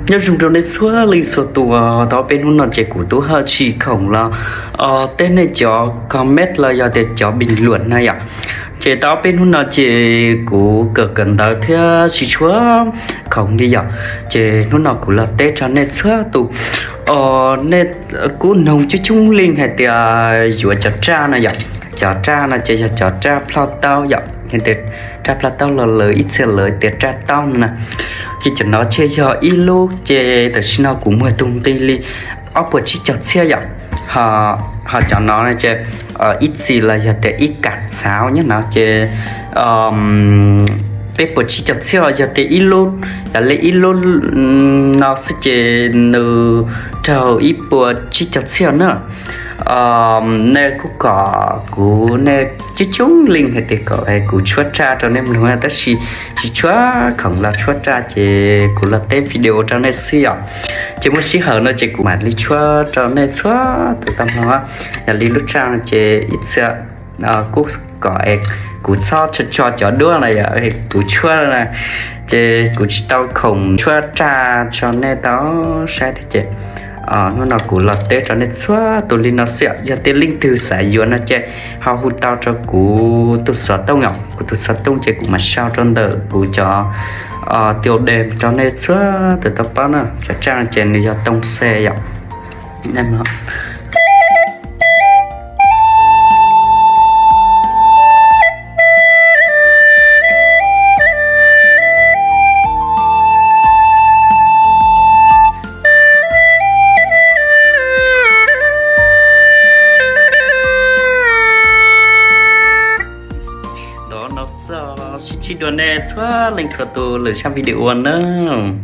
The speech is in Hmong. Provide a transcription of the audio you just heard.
Nyob zoo rau nej txhua leej txhua tus, tau peb hnub no ces kuv tub haj tsis khoom los teb nej cov comment los yog tias cov bình luận na yom. Ces tau peb hnub no ces kuv kawm kawm ntawv thiab tsis tshua khoom li yom. Ces hnub no kuv los teb rau nej txhua tus, nej kuj noog coob coob leej hais tias yuav cov raj no yom. Cov raj no ces yog cov raj plhoj taub yom, raj plhoj taub los lawv ib txhia lawv tias raj taub no na. Ces cov no ces yog ib lub ces tam sim no kuv muag tus nqi li ob puas tsib caug txhiab yom. Ho cov no ces ib txhis los yog tias ib kam txhab nyob no ces peb puas tsib caug txhiab, yog tias ib lub, yog li ib lub no xwb ces nws raug ib puas tsib caug txhiab na. Nej kuj kom kuv, nej coob coob leej hais tias kom kuv tshuab raj rau nej mloog, tab sis tsis tshua khoom los tshuab raj ces kuv los teb video rau nej xwb yom. Ces muaj sij hawm no ces kuv mam li tshuab rau nej txhua tus tau mloog. Yog li lub raj no ces ib txhia kuj kom kuv txhob tso tso cov duab na yom, kuv tshuab na, ces kuv tsis tau khoom tshuab raj tso nej tau saib thiab ces hnub no kuv los teb rau nej txhua tus li no xwb yom. Yog tias leej twg xav yuav no ces ho hu tau rau kuv tus xov tooj yom, kuv tus xov tooj ces kuv mam sau rau ntawm kuv cov tiêu đề rau nej txhua tus tau paub na. Cov raj no ces nws yog tooj xe yom. Ntawm no xwb, sib ntsib dua nej txhua leej txhua tus lwm zaj video nawb.